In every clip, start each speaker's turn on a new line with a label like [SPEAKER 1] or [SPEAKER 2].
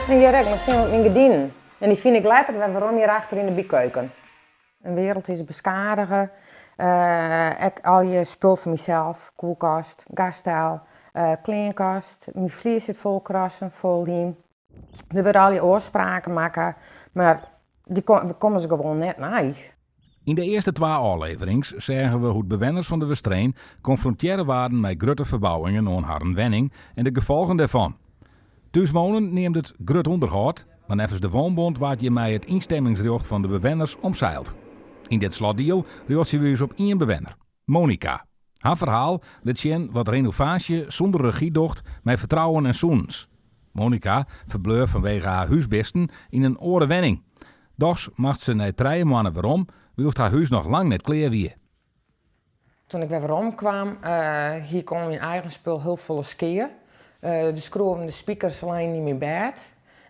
[SPEAKER 1] En hjir ek, mei myn gerdinen. En dy fyn ik letter wer werom hjir achter yn de bykeuken. In wereld is beskadige. Ek al je spul fan mysels, kuolkast, gasstel, kleankast, myn flier sit fol krassen, fol lym. Der wurde allegear ôfspraken makke, mar dy komme se gewoan net nei.
[SPEAKER 2] Yn de earste twa ôfleverings seagen we hoe't bewenners fan de Westereen konfrontearre waarden mei grutte ferbouwingen oan harren wenning en de gefolgen dêrfan. Thús Wonen neamt it grut ûnderhâld, mar neffens de Woonbond waard hjirmei it ynstemmingsrjocht fan de bewenners omseild. Yn dit slotdiel rjochtsje we ús op ien bewenner, Monica. Har ferhaal lit sjen wat renovaasje sûnder regy docht mei fertrouwen en sûnens. Monica ferbleau fanwege har húsbisten yn in oare wenning. Dochs moast se nei trije moanne werom, wylst har hús noch lang net klear wie.
[SPEAKER 1] Toen ik wer werom kwam, hie ik oan myn eigen spul hiel folle skea. De skroeven, de spikers leinen yn myn bêd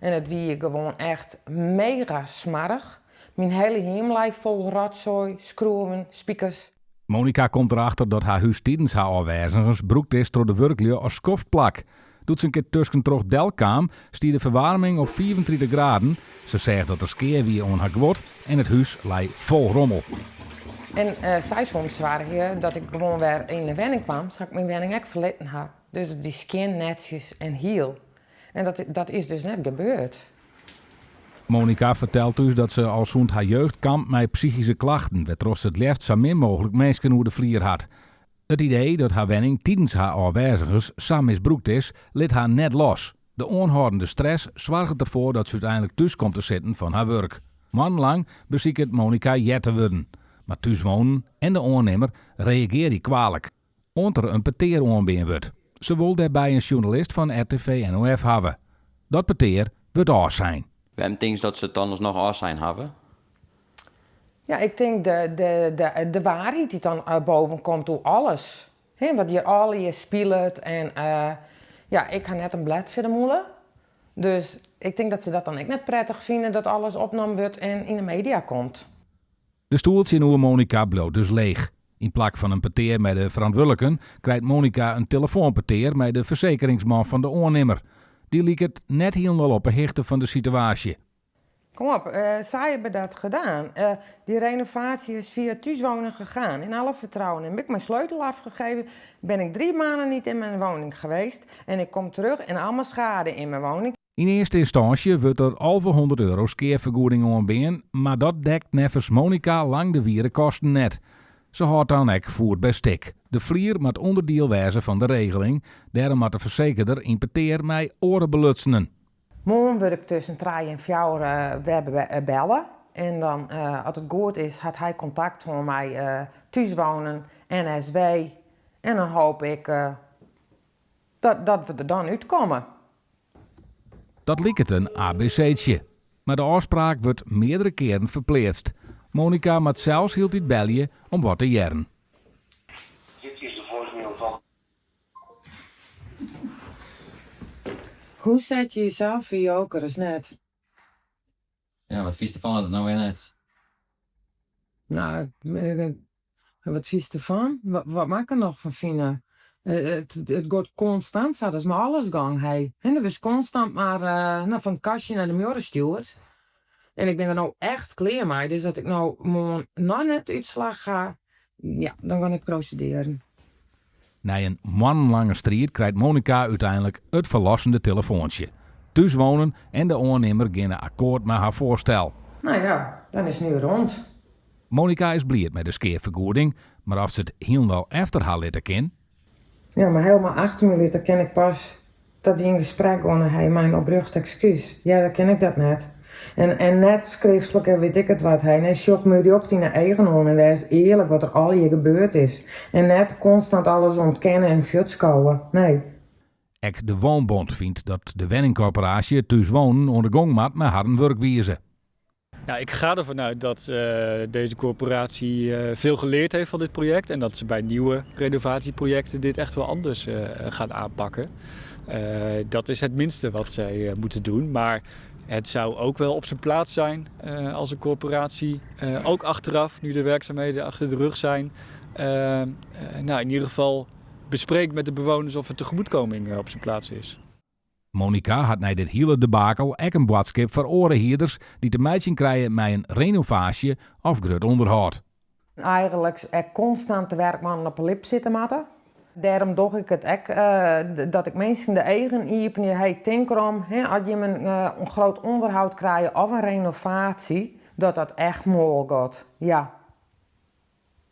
[SPEAKER 1] en it wie gewoan echt mega smoarch. Myn hiele hiem lei fol rotsoai, skroeven, spikers.
[SPEAKER 2] Monica komt derachter dat har hús tidens har ôfwêzigens brûkt is troch de wurklju as skoftplak. Doe't se in kear tuskentroch delkaam, stie de ferwaarming op 35 graden. Se seach dat der skea wie oan har guod en it hús lei fol rommel.
[SPEAKER 1] En sy soene soargje dat ik gewoan wer yn de wenning kwam, sa't ik myn wenning ek ferlitten ha. Dus dat wie skjin, netsjes en hiel. En dat, dat is dus net gebeurd.
[SPEAKER 2] Monica fertelt ús dat se al sûnt har jeugd kampt mei psychyske klachten, wêrtroch't se it leafst sa min mooglik minsken oer de flier hat. It idee dat har wenning tidens har ôfwêzigens sa misbrûkt is, lit har net los. De oanhâldende stress soarget derfoar dat se úteinlik thús komt te sitten fan har wurk. Moannenlang besiket Monica heard te wurden, mar Thús Wonen en de oannimmer reagearje kwalik. Oant der in petear oanbean wurdt. Se wol dêrby in sjoernalist fan RTV NOF hawwe. Dat petear wurdt ôfsein.
[SPEAKER 3] Wêrom tinkst dat se it dan noch ôfsein hawwe?
[SPEAKER 1] Ja, ik tink de, de, de, de waarheid dy't dan boven komt oer alles. Hè, wat hjir allegear spilet en ja, ik ha net in blêd foar de mûle. Dus ik tink dat se dat dan ek net prettich fine dat alles opnommen wurdt en yn de media komt.
[SPEAKER 2] De stoel tsjinoer Monica bliuwt dus leech. Yn plak fan in petear mei de ferantwurdliken krijt Monica in telefoanpetear mei de fersekeringsman fan de oannimmer. Dy liket net hielendal op 'e hichte fan de situaasje.
[SPEAKER 1] Kom op, zij hebben dat gedaan. Die renovatie is via Thús Wonen gegaan. In alle vertrouwen heb ik mijn sleutel afgegeven. Ben ik 3 maanden niet in mijn woning geweest. En ik kom terug en allemaal schade in mijn woning.
[SPEAKER 2] Yn earste ynstânsje wurdt der 1100 euro skeafergoeding oanbean, mar dat dekt neffens Monica lang de wiere kosten net. Se hâldt dan ek foet by stik. De flier moat ûnderdiel wêze fan de regeling, dêrom moat de fersekerder yn petear mei oare belutsenen.
[SPEAKER 1] Moarn wurd ik tusken trije en fjouwer wer belle en dan, as it goed is, hat hy kontakt hân mei Thús Wonen, NSW en dan hoop ik dat we der dan útkomme.
[SPEAKER 2] Dat liket in ABC'tsje, mar de ôfspraak wurdt meardere kearen ferpleatst. Monica moat sels hieltyd belje om wat te hearren.
[SPEAKER 4] Dit is de voicemail fan.
[SPEAKER 1] Hoe set je jezelf foar joker as net?
[SPEAKER 3] Ja, wat fynst derfan dat it no wer net?
[SPEAKER 1] No, wat fynst derfan? Wat moat ik der noch fan fine? It giet konstant sa, dat is mei alles gong, hè. Der wurdst konstant mar no, fan it kastje nei de muorre stjoerd. En ik bin der no echt klear mei, dus as ik no moarn noch net útslach ha, ja, dan gean ik prosedearjen.
[SPEAKER 2] Nei in moannenlange striid krijt Monica úteinlik it ferlossende telefoantsje. Thús Wonen en de oannimmer geane akkoart mei har foarstel.
[SPEAKER 1] No ja, dan is it nu rond.
[SPEAKER 2] Monica is bliid mei de skeafergoeding, mar oft se it hielendal efter har litte kin?
[SPEAKER 1] Ja, mar helemaal achter my litte kin ik pas dat dy yn gesprek gean en mei in oprjocht ekskús. Ja, dan kin ik dat net. En, en net skriftlik en wit ik it wat. Hè. Nee, sjoch my rjocht yn de eagen oan en wês earlik wat der allegear gebeurd is. En net konstant alles ûntkenne en fuortskowe. Nee.
[SPEAKER 2] Ek de Woonbond fynt dat de wenningkorporaasje Thús Wonen oan de gong moat mei harren wurkwize.
[SPEAKER 5] Nou, ik ga ervan uit dat deze corporatie veel geleerd heeft van dit project en dat ze bij nieuwe renovatieprojecten dit echt wel anders gaan aanpakken. Dat is het minste wat zij moeten doen, maar het zou ook wel op zijn plaats zijn als een corporatie ook achteraf, nu de werkzaamheden achter de rug zijn, nou, in ieder geval bespreekt met de bewoners of er tegemoetkoming op zijn plaats is.
[SPEAKER 2] Monica hat nei dit hiele debakel ek in boadskip foar oare hierders dy't te meitsjen krije mei in renovaasje of grut ûnderhâld.
[SPEAKER 1] Eigenlik ek konstant de werkmannen op 'e lip sitte moatte. Dêrom doch ik it ek, dat ik minsken de eagen iepenje. Hey, tink derom, hè, as jim in groot onderhoud krije of in renovatie, dat dat echt mâl giet. Ja.